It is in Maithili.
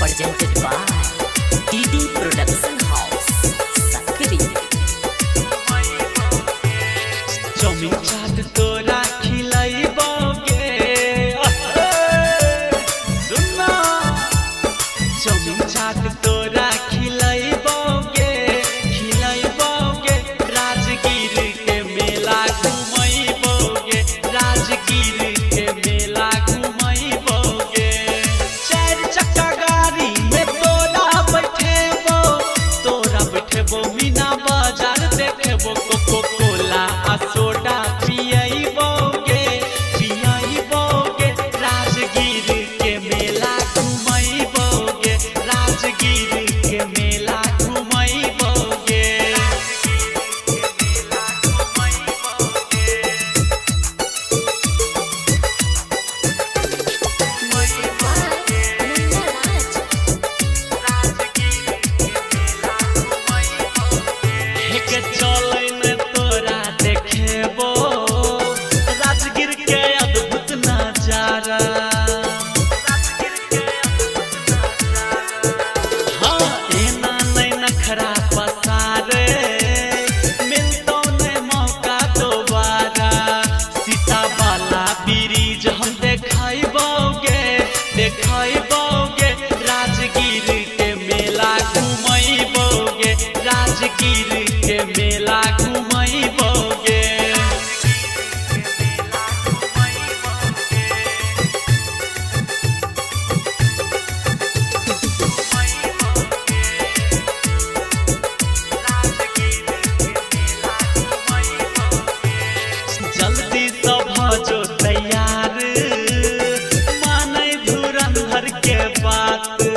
Presented by DD Production House, Sakri. Chowmein chaat तोरा खिलैबोगे, सुनना, चौमिन चाट तोरा खिलैबोगे, खिलैबोगे, राजगीर के मेला घुमैबोगे, राजगीर के मेला घुमैबोगे। चारि चक्का गाड़ी में तोरा बैठेबो, तोरा बैठेबो, मीना बाजार देखेबो, कोको कोला आ सोडा पियैबोगे, पियैबोगे, राजगीर के मेला घुमैबोगे, राजगीर के मेला घुमैबोगे। Music by Munna Raj. एक चलै ने तोरा देखेबो राजगीर के अद्भुत नजारा। हाँ, एना नै नखरा पसारे, मिलतो नै मौका दोबारा। सीता वाला ब्रिज हम देखैबोगे, देखैबोगे, राजगीर के मेला घुमैबोगे, राजगीर के मेला घुमैबोगे। जल्दी सब जो तैयार, मानै धुरंधर के बात।